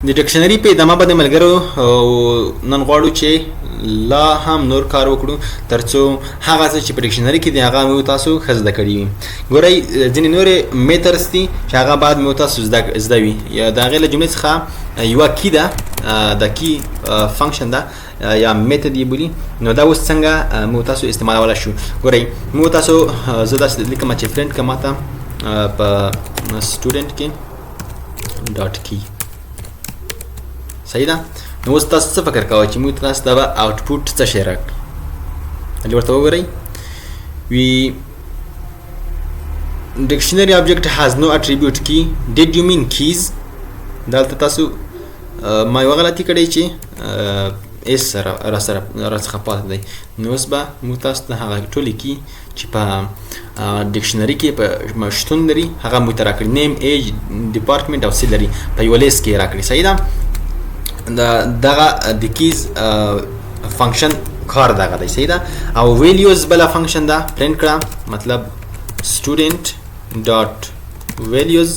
د dictionary په ادامه باندې ملګرو، نن غواړو چې لا هم نور کار وکړو، ترڅو هغه څه چې په dictionary کې دي، هغه مو تاسو ښه زده کړي وي. ګورئ، ځینې نورې methods دي چې هغه باید مو تاسو زده وي. یا د هغې له جملې څخه یوه key ده، د key function ده یا method یې بولي. نو دا اوس څنګه مو تاسو استعمالولی شو؟ ګورئ، مو تاسو زه داسې لیکم چې پرنټ که ماته په student کې dot key. صحیح ده؟ نو اوس تاسو څه فکر کوئ چې موږ تاسو ته به output څه شی راکړي؟ ورته وګورئ، وی dictionary object has no attribute key، did you mean keys؟ دلته تاسو ما یوه غلطي کړې چې s سره را سره را څخه پاتې دی. نو اوس به موږ تاسو ته هغه ټولې key چې په dictionary کې په شتون لري، هغه موږ ته راکړي: name، age، department او salary په یو لیست کې راکړي. صحیح ده؟ دغه د keys function کار دغه دی. صحیح ده؟ او values بل function ده. پرنٹ کړه، مطلب student dot values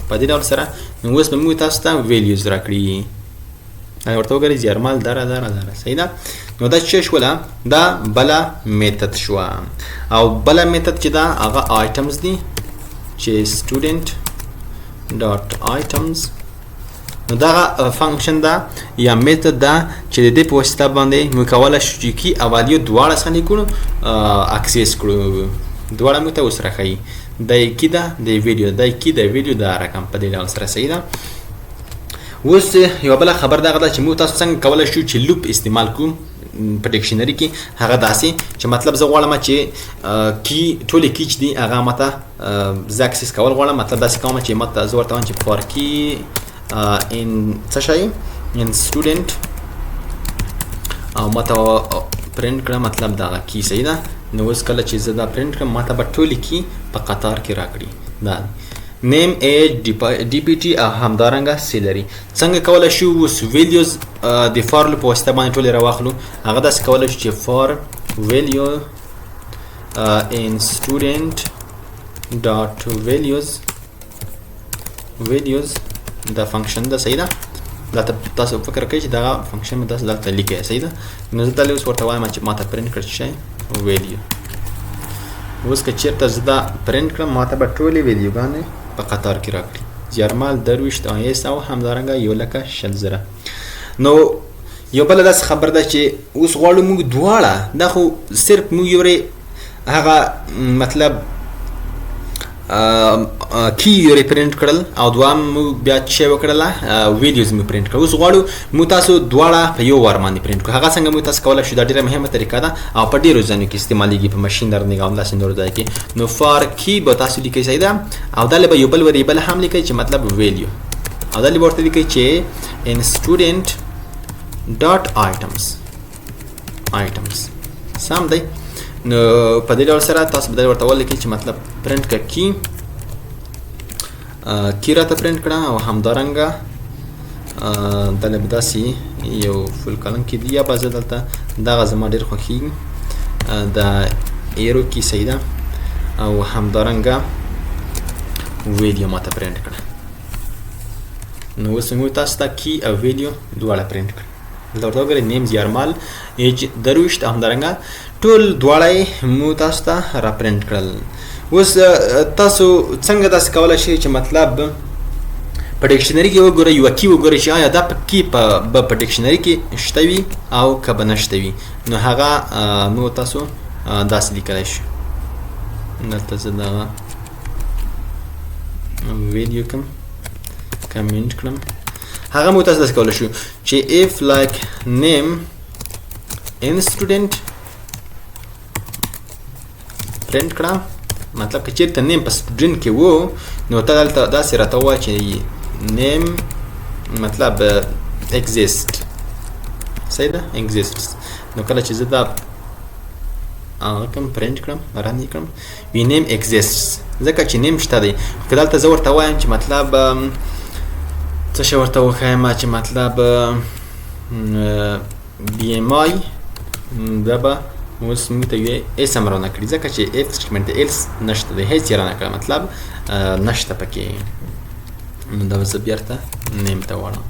په دې ډول سره. نو اوس به موږ تاسو ته values راکړي. دا ورته وګورئ، زیارمل، دره دره دره. صحیح ده؟ نو دا چې شوله، دا بله method شوه. او بله method چې دا هغه items دي چې student dot items. نو دغه function ده یا method ده چې د دې په واسطه باندې موږ کولای شو چې key او value دواړه څنګه کړو، access کړو. دواړه موږ ته اوس راښيي. د key ده، د value، د key، د value، دا رقم په دې ډول سره. صحیح ده؟ اوس یو بله خبر دغه ده چې موږ تاسو څنګه کولای شو چې loop استعمال کړو په dictionary کې؟ هغه داسې چې مطلب زه غواړم چې key، ټولې key چې دي، هغه ماته زه access کول غواړم. مطلب داسې کوم چې ماته زه ورته وایم چې for key in څه شی، in student، او ماته پرنٹ کړه، مطلب دغه key. صحیح ده؟ نو اوس کله چې زه دا پرنٹ کړم، ماته به ټولې key په قطار کې راکړي، دا name، age، dept او همدارنګه salary. څنګه کولای شو اوس values د for په واسطه باندې ټولې راواخلو؟ هغه داسې کولای شو چې for value in student dot values، values دا function ده. صحیح ده؟ دا تاسو فکر کوئ چې دا function مې تاسو دلته لیکئ. صحیح ده؟ نو زه دلته اوس ورته وایم چې ماته پرنٹ کړ شي value. اوس که چیرته زه دا پرنٹ کړم، ماته به ټولې value ګانې په قطار کې راکړي: زیارمل، 23، آیس او همدارنګه 1,20,000. نو یو بله داسې خبر ده چې اوس غواړو موږ دواړه، دا خو صرف موږ یو هغه مطلب key یې پرنٹ کړل او دوام مو بیا چې وکړله، values مو پرنٹ کړل. اوس غواړو مو تاسو دواړه په یو وار باندې پرنٹ کړو. هغه څنګه مو تاسو کولای شو؟ دا ډیره مهمه طریقه ده او په ډیرو ځایونو کې استعمالیږي، په machine learning او داسې نورو ځای کې. نو for key به تاسو لیکئ، صحیح ده؟ او دا به یو بل variable هم لیکئ چې مطلب value، او دا به ورته لیکئ چې in student dot items، items. سم دی؟ نو په دې ډول سره تاسو به ورته ولیکئ چې مطلب پرنٹ کړه key، key راته پرنٹ کړه، او همدارنګه دلته به داسې یو full colon کې دی، یا به زه دلته دغه زما ډېر خوښېږي، د arrow key. صحیح ده؟ او همدارنګه value ماته پرنٹ کړه. نو اوس موږ تاسو ته key او value دواړه پرنٹ کړه. دلته ورته وګورئ، name زیارمال، age 23، همدارنګه ټول دواړه یې مو تاسو ته را پرنٹ کړل. اوس تاسو څنګه داسې کولای شئ چې مطلب په dictionary کې وګورئ، یوه key وګورئ چې آیا دا په key په dictionary کې شته وي او که به نشته وي؟ نو هغه مو تاسو داسې لیکلی شو. دلته زه دغه value کوم کمنټ کړم. هغه مو تاسو داسې کولای شو چې if like name in student print کړه، مطلب که چیرته name په student کې وو، نو ته دلته داسې راته ووایه چې name مطلب exist. صحیح ده؟ Exists. نو کله چې زه دا هغه کوم پرنٹ کړم، run یې کړم، وی name exists، ځکه چې name شته دی. که دلته زه ورته وایم چې مطلب څه شی ورته وښایم چې مطلب BMI، دا به اوس موږ ته یو اسم رانه کړي، ځکه چې if statement else نشته دی، هیڅ یې رانه کړه، مطلب نشته پکې. نو دا به زه بیرته name ته واړوم.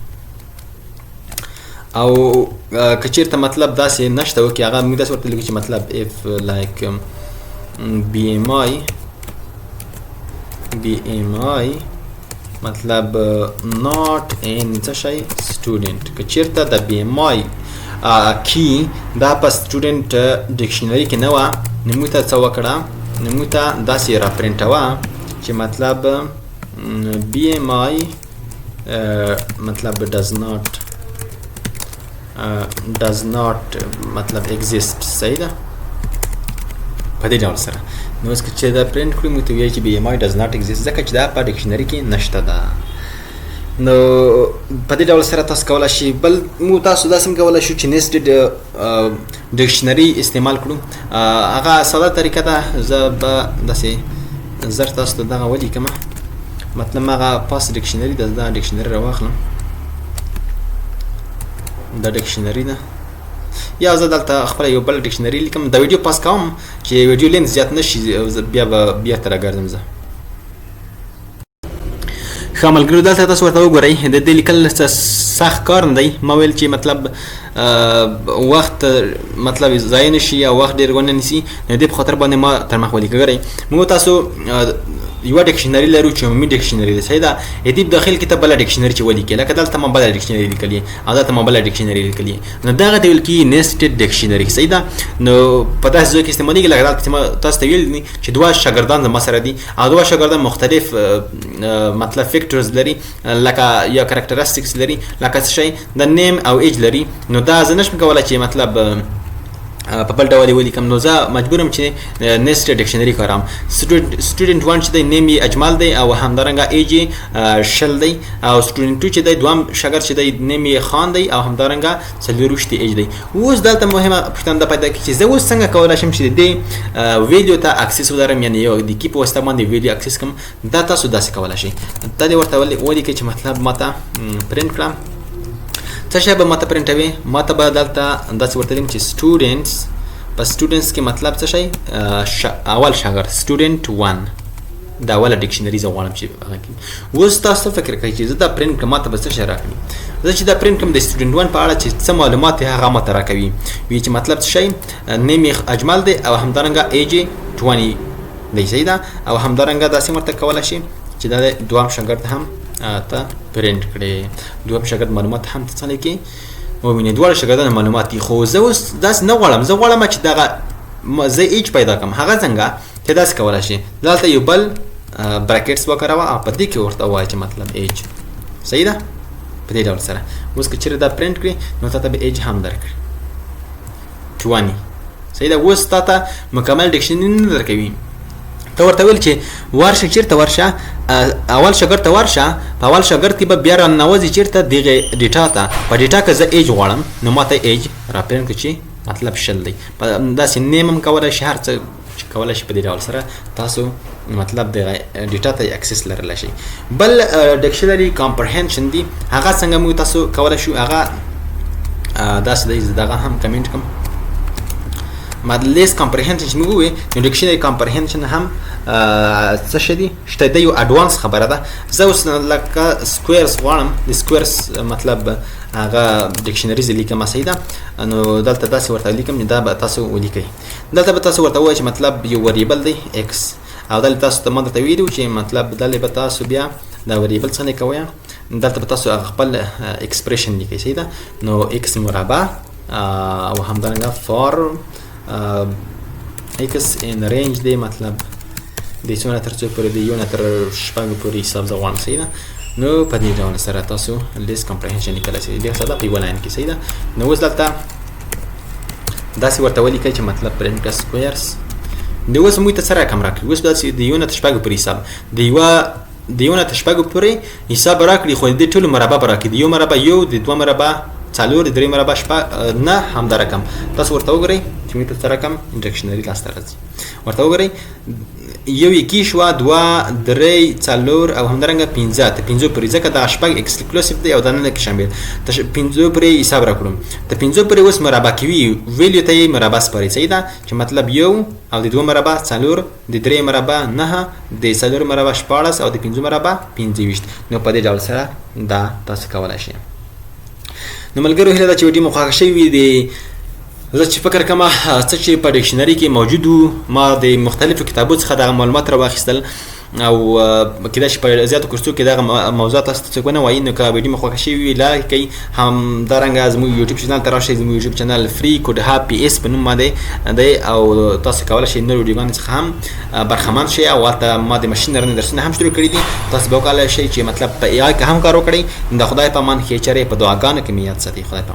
او که چیرته مطلب داسې نشته وکړي، هغه موږ داسې ورته لیکو چې مطلب if like BMI مطلب not in څه شی student، که چیرته د BMI key دا په student dictionary کې نه وه، نو موږ ته څه وکړه؟ نو موږ ته داسې را پرنټوه چې مطلب BMI مطلب does not مطلب exist. صحیح ده؟ په دې ډول سره. نو اوس که چې دا پرنټ کړو، موږ ته وایي چې BMI does not exist، ځکه چې دا په dictionary کې نشته ده. نو په دې ډول سره تاسو کولای شئ. بل مو تاسو داسې هم کولای شو چې nested dictionary استعمال کړو. هغه ساده طریقه ده. زه به داسې زر تاسو ته دغه ولیکم، مطلب هغه پاس dictionary ده، دا dictionary راواخلم، دا dictionary ده، یا زه دلته خپل یو بل dictionary لیکم. دا ویډیو pause کوم چې ویډیو length زیات نشي، بیا به بیرته راګرځم زه. ښه ملګرو، دلته تاسو ورته وګورئ. د دې لیکل څه سخت کار نه دی. ما ویل چې مطلب وخت مطلب ضایع نشي او وخت ډیر ونه نیسي، نو دې په خاطر باندې ما تر مخ ولیکه. ګورئ، موږ تاسو یوه dictionary لرو چې عمومي dictionary ده، صحیح ده؟ د دې داخل کې ته بله dictionary چې ولیکې، لکه دلته ما بله dictionary لیکلې او دلته ما بله dictionary لیکلې، نو دغه ته ویل کېږي nested dictionary، صحیح ده؟ نو په داسې ځای کې استعمالېږي لکه دلته چې ما تاسو ته ویل دي چې دوه شاګردان زما سره دي او دوه شاګردان مختلف مطلب factors لري، لکه یا characteristics لري، لکه څه شی د name او age لري. نو دا زه نشم کولای چې مطلب په بل ډول یې ولیکم، نو زه مجبور یم چې nested dictionary کاروم. student 1 چې دی، name یې اجمل دی او همدارنګه age یې 20 دی، او student 2 چې دی، دوهم شاګرد چې دی، name یې خان دی او همدارنګه 24 age دی. اوس دلته مهمه پوښتنه دا پیدا کیږي چې زه اوس څنګه کولای شم چې د دې value ته access ولرم، یعنی یو د key په واسطه باندې value access کوم. دا تاسو داسې کولای شئ، دا دې ورته ولیکئ چې مطلب ماته پرنټ کړه. څه شی به ماته پرنټوي؟ ماته به دلته داسې ورته لیکم چې students، په students کې مطلب څه شی اول شاګرد student 1، دا اوله dictionary زه غواړم چې هغه کې. اوس تاسو فکر کوئ چې زه دا پرنټ کړم، ماته به څه شی راکړي؟ زه چې دا پرنټ کړم، د student 1 په اړه چې څه معلومات یې هغه ماته راکوي، وی چې مطلب څه شی name یې اجمل دی او همدارنګه age یې 20 دی، صحیح ده؟ او همدارنګه داسې ورته کولی شي چې دا دوهم شاګرد هم ته پرنټ کړې، دوهم شاګرد معلومات هم ته څه لیکې ووینې، دواړه شاګردانو معلومات دي. خو زه اوس داسې نه غواړم، زه غواړم چې دغه زه age پیدا کړم. هغه څنګه؟ ته داسې کولی شي، دلته یو بل brackets وکاروه او په دې کې ورته ووایه چې مطلب age، صحیح ده؟ په دې ډول سره اوس که چېرې دا پرنټ کړي، نو تا ته به age هم درکړي 20، صحیح ده؟ اوس تا ته مکمل dictionary نه درکوي. ته ورته ویل چې ورشه، چیرته ورشه؟ اول شاګرد ته ورشه، په اول شاګرد کې به بیا راننوځي چیرته؟ دغه data ته. په data کې زه age غواړم، نو ماته age را پرنټ کړي چې مطلب 20 دی. داسې name هم کولی شي، هر څه چې کولی شي. په دې ډول سره تاسو مطلب دغه data ته access لرلی شئ. بل dictionary comprehension دی. هغه څنګه موږ تاسو کولی شو؟ هغه داسې دی، زه دغه هم کمنټ کوم. list comprehension چې موږ ووایو، نو dictionary comprehension هم څه شی دی شته دی، یو advance خبره ده. زه اوس لکه squares غواړم، د squares مطلب هغه dictionary زه لیکم، صحیح ده؟ نو دلته داسې ورته لیکم، دا به تاسو ولیکئ. دلته به تاسو ورته ووایئ چې مطلب یو variable دی x، او دلته تاسو ته ما درته ویلي چې مطلب دلته به تاسو بیا دا variable څنګه کوئ؟ دلته به تاسو هغه خپل expression لیکئ، صحیح ده؟ نو x مربع او همدارنګه for x in range دی، مطلب د څو نه تر څو پورې؟ د یو نه تر شپږو پورې حساب زه غواړم، صحیح ده؟ نو په دې ډول سره تاسو list comprehension لیکلی شئ، ډېر ساده، په یوه line کې، صحیح ده؟ نو اوس دلته داسې ورته ولیکئ چې مطلب پرنټ کړه squares. د اوس موږ ته څه رقم راکړي؟ اوس داسې د یو نه تر شپږو پورې حساب، د یو نه تر شپږو پورې حساب راکړي، خو د دې ټولو مربع به راکړي. د یو مربع یو، د دوه مربع څلور، د درې مربع شپږ نه، همدا رقم. تاسو ورته وګورئ چې موږ ته څه رقم dictionary لاسته راځي. ورته وګورئ. یو یې key شوه، دوه، درې، څلور او همدارنګه پنځه، تر پنځو پورې، ځکه دا شپږ exclusive دی او دا نه کې شامل. تر پنځو پورې حساب راکړو. تر پنځو پورې اوس مربع کوي، value ته یې مربع سپاري، صحیح ده؟ چې مطلب یو او د دوه مربع څلور، د درې مربع نهه، د څلور مربع 16 او د پنځو مربع 25. نو په دې ډول سره دا تاسو کولای شئ. نو ملګرو، هیله ده چې ویډیو مو خوښه شوې وي. د زه چې فکر کوم څه چې په dictionary کې موجود وو، ما د مختلفو کتابو څخه دغه معلومات راواخیستل او کېدای شي په زیاتو کورسو کې دغه موضوع تاسو ته څوک ونه وایي. نو که ویډیو مو خوښه شوې وي، like کړئ. همدارنګه زموږ یوټیوب channel ته راشئ. زموږ یوټیوب channel Free Code Hub PS په نوم باندې دی او تاسو کولای شئ نور ویډیوګانو څخه هم برخمن شئ او هلته ما د machine learning درسونه هم شروع کړي دي. تاسو به وکولای شئ چې مطلب په AI کې هم کار وکړئ. د خدای په امان، ښې چارې، په دعاګانو کې مې یاد ساتئ. خدای په امان.